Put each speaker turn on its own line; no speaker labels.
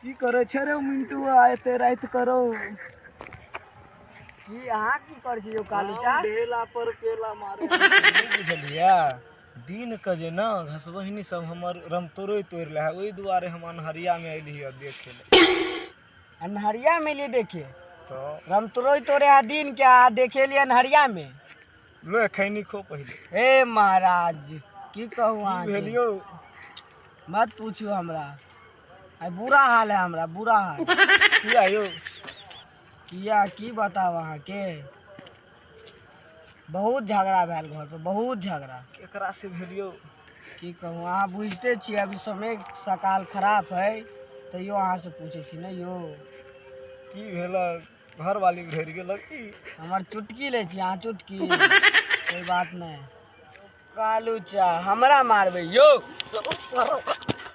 की करै छै रे मिंटू आ एते राति करो?
की अहाँ की करै छी यौ कालू चा?
ढेला पर पेला मारे। नहि बुझलियै, दिन के जे न घसबहिनी सब हमर रमतोड़ै तोड़ि लै है, ओहि दुआरे हम अन्हरिया मे एलियै देखे लए।
अन्हरिया में लिए देखे?
तऽ
रमतोड़ै तोड़े है दिन के आ देखे लिए अन्हरिया में।
लो खैनी खो पहिले।
हे महाराज, की कहू
की
अहाँके।
भेलियौ?
मत पूछू हमरा, आइ बुरा हाल है हमरा, बुरा हाल।
किया यौ?
किया की बताब अहाँके, बहुत झगड़ा भेल घर पर, बहुत झगड़ा।
केकरा से भेलियौ?
की कहू, अहाँ बुझिते छियै अभी समय सकाल खराब है, तैयो अहाँसँ पूछै छी ने यौ।
की भेलक? घरवाली घेर गेलक की?
हमर चुटकी लै छी अहाँ चुटकी? कोई बात नहि। कालू चा हमरा मारबै यौ?
सर।